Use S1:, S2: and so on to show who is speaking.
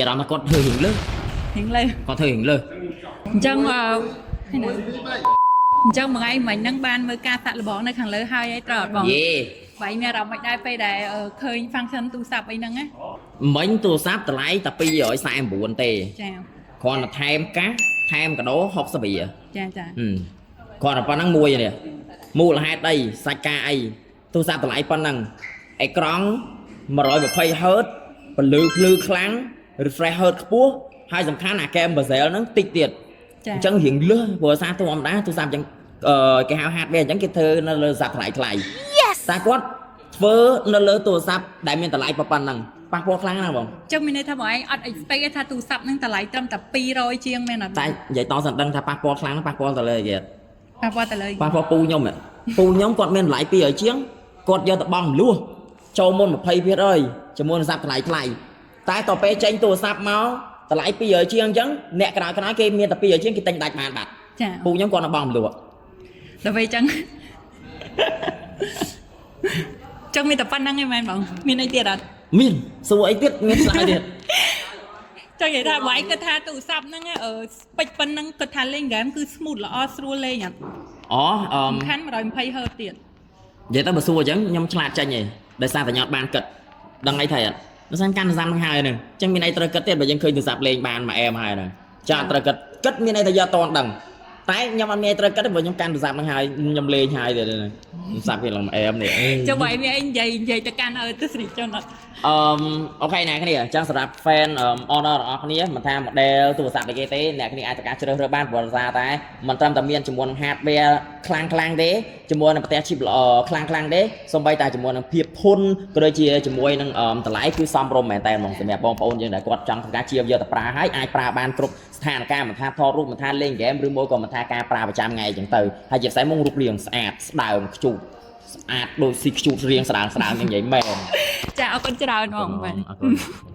S1: អារម្មណ៍ថាគាត់ធ្វើរឿងលើស
S2: រៀងលើ
S1: គាត់ធ្វើរឿងលើស
S2: អញ្ចឹងអឺហើយណាអញ្ចឹងមួយថ្ងៃមិញហ្នឹងបានមើលការសាក់លបងនៅខាងលើហើយឯងត្រូវអត់បង
S1: យេ
S2: បែរមានអារម្មណ៍មិនដែរពេលដែលឃើញ function ទូរស័ព្ទអីហ្នឹងណា
S1: មិញទូរស័ព្ទតម្លៃតែ249ទេ
S2: ចា
S1: គ្រាន់តែថែមកាសថែមកដោ60រៀល
S2: ចាចា
S1: ហឹមគ្រាន់តែប៉ុណ្ណឹងមួយនេះមូលហេតុអីសាច់ការអីទូរស័ព្ទតម្លៃប៉ុណ្ណឹងអេក្រង់ 120 Hz ពលឺភ្លឺខ្លាំង refresh hertz ខ្ពស់ហើយសំខាន់អាកែម bezel ហ្នឹងតិចទៀត
S2: ចា
S1: អញ្ចឹងរៀងលឺព្រោះសារធម្មតាទូរស័ព្ទអញ្ចឹងអឺគេហៅ hardware អញ្ចឹងគេធ្វើនៅលើទូរស័ព្ទថ្លៃថ្លៃ តែគាត់ធ្វើនៅលើទូរស័ព្ទដែលមានតម្លៃប៉ុណ្ណឹងប៉ះពាល់ខ្លាំងណាស់បង
S2: អញ្ចឹងមានន័យថាបងឯងអត់ expect ទេថាទូរស័ព្ទហ្នឹងតម្លៃត្រឹមតែ200ជាងមែនអត់
S1: តែនិយាយតសិនដឹងថាប៉ះពាល់ខ្លាំងណាស់ប៉ះពាល់ទៅលើអីគេ
S2: ប៉ះពាល់ទៅលើ
S1: ប៉ះពាល់ពូខ្ញុំហ៎ពូខ្ញុំគាត់មានតម្លៃ200ជាងគាត់យកទៅបង់រំលោះចូលមុន20%ជាមួយនឹងទូរស័ព្ទថ្លៃថ្លៃតែតទៅពេលចេញទូរស័ព្ទមកតម្លៃ200ជាងអញ្ចឹងអ្នកក្រៅក្រៅគេមានតែ200ជាងគេទិញដាច់បានបាត់
S2: ចា
S1: ពូខ្ញុំគាត់នៅបង់រំលោះ
S2: ដល់ពេលអញ្ចឹងអញ្ចឹងមានតែប៉ុណ្្នឹងឯងមែនបងមានអីទៀតអត់
S1: មានសួរអីទៀតមានឆ្លើយទៀត
S2: ចង់និយាយថាបងឯងគិតថាទូរស័ព្ទហ្នឹងអឺ spec ប៉ុណ្ណឹងគិតថាលេងហ្គេមគឺ smooth ល្អស្រួលលេងអត់
S1: អូអឺ
S2: សំខាន់120 Hz ទៀត
S1: និយាយទៅបើសួរអញ្ចឹងខ្ញុំឆ្លាតចេញឯងដោយសារតែខ្ញុំអត់បានគិតដឹងអីថៃអត់ដោយសារកាន់ទូរស័ព្ទនឹងហើយហ្នឹងអញ្ចឹងមានអីត្រូវគិតទៀតបើយើងឃើញទូរស័ព្ទលេងបានមួយអែមហើយហ្នឹងចាអត់ត្រូវគិតគិតមានអីតែយកអត់តន់ដឹងតែខ្ញុំអត់មានអីត្រូវគិតទេព្រោះខ្ញុំកាន់ទូរស័ព្ទនឹងហើយខ្ញុំលេងហើយទៀតហ្នឹងទូរស័ព្ទវាឡើងមួយអែមនេះអេ
S2: ចុះបងឯងមានអីនិយាយទៅកាន់ទស្សនិកជនអត់
S1: អឺ OK អ្នកគ្នាអញ្ចឹងសម្រាប់ fan Honor ទាំងអស់គ្នាមិនថា model ទូរស័ព្ទអីគេទេអ្នកគ្នាអាចទៅការជ្រើសរើសបានព្រោះដោយសារតែមិនត្រឹមតែមានជាមួយនឹង hardware ខ្លាំងខ្លាំងទេជាមួយនឹងប្រទេស chip ល្អខ្លាំងខ្លាំងទេសូម្បីតែជាមួយនឹងភាពធន់ក៏ដូចជាជាមួយនឹងតម្លៃគឺសមរម្យមែនតើហ្មងសម្រាប់បងប្អូនយើងដែលគាត់ចង់ធ្វើការជាវយកទៅប្រើហើយអាចប្រើបានគ្រប់ស្ថានភាពមិនថាថតរូបមិនថាលេងហ្គេមឬមួយក៏មិនថាការប្រើប្រចាំថ្ងៃអញ្ចឹងទៅហើយជាពិសេសមករូបរាងស្អាតស្ដើងខ្ជូតស្អាតដូចស៊ីខ្ជូតរាងស្ដើងស្ដើងយ៉ាងនិយាយមែន
S2: ចាអរគុណច្រើនបងបាទ
S1: អរគុណ។